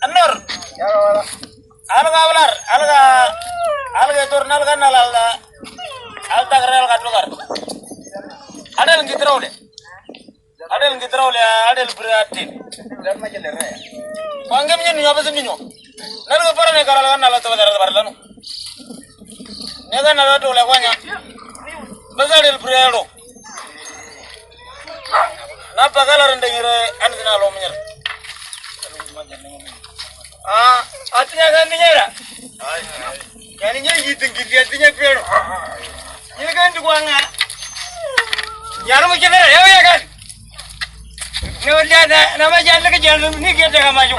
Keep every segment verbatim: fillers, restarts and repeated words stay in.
Anor. Alga hablar, alga, alga turun, alga nal, alga, alta kare, alga tukar. Ada yang gitu le. Ada yang gitu le, ada yang berarti. Panggil minyo apa sih minyo? Nal ke para ne kara alga nal tu badar barlanu. Nega nal tu le kwanya. Basa ada yang berarti. Na pagala rende ngire ani na lo menyar. Ah, atinya kan ni nyara. Yani nyi giting giti atinya pero. Ni kan tu kwanga. Yar mo kidara ya ya kan. Ne wala na na ma jalla ka jalla ni ke ta ma ju.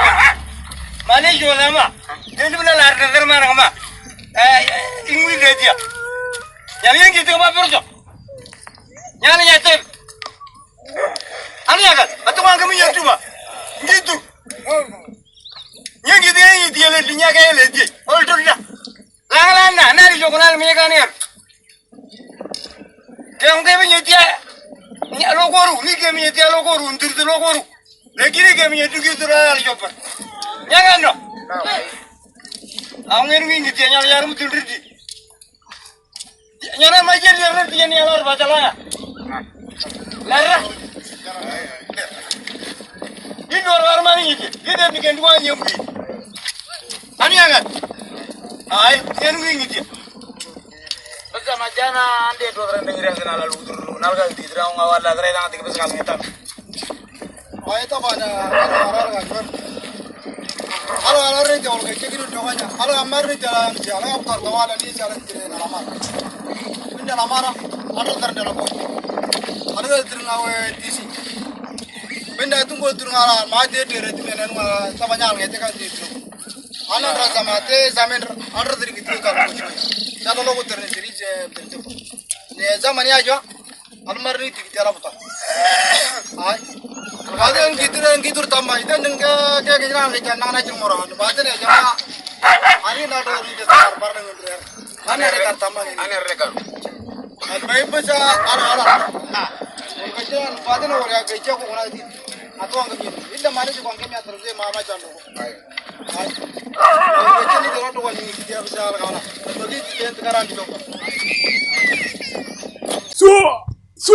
Mane jo na ma. Ni bula lar da ma na ma. Eh, ingwi de dia. Yani nyi giting ma pero. Yani ya tem. Ani akan, atu mangga mi yatu ma. Gitu. Nya gitu ya, gitu ya, le dinya kaya le di. Ol tulla. Lang lang na, nari joko nal mi kan ya. Kaya ngi mi nyetia. Nya lo koru, ni ke mi nyetia lo koru, untur tu lo koru. Lagi ni ke mi nyetu gitu la la jopa. Nya kan no. Ang ngi mi nyetia nya yar mutul ridi. Nyana ma jeli rer tiya ni alar baca langa. Lara. Ini dua luar mani ini. Ini dia bikin dua nyembi. Ani angat. Ai, yang ini dia. Basa majana ande dua rer dengar yang kenal lalu turun. Nalga di terang awal lagi rer yang tiga belas kali ngetan. Ay, tabana, ala, ala, ala, ala, ala, rete, olga, ke kiru, doganya. Ala, amar, rete, ala, ala, ala, abtar, tawala, ni, ala, tire, na, amar. Benda, amar, ala, tar, ala, ko. Ala, tire, na, we, tisi. Benda, tung, ko, tire, ala, ma, de, de, rete, mena, ma, tabanya, ala, te, ka, de, tu. Ala, ra, sama, te, samen, ala, tire, kitu, ka, ko, shoya. Sa, lo, ko, tire, tire, je, tire, je, ko. Ne, zamani, ajo. Almar ni tiki tiara buta. Ai. Baden kitur kitur tamba ita nengka ke ke jang ke jang na jang mora. Baden ya jama. Ani na do ni ke sar bar nang ndre. Ani are kar tamba ni. Ani are kar. Al bai pesa ala ala. Kajan baden ora ke jago kona di. Atu ang ke. Illa mane ko ang ke mi atar de mama chando. Ai. Ai. Kajan ni do to ni ke tiara sar kala. To di ke karan do. So, so.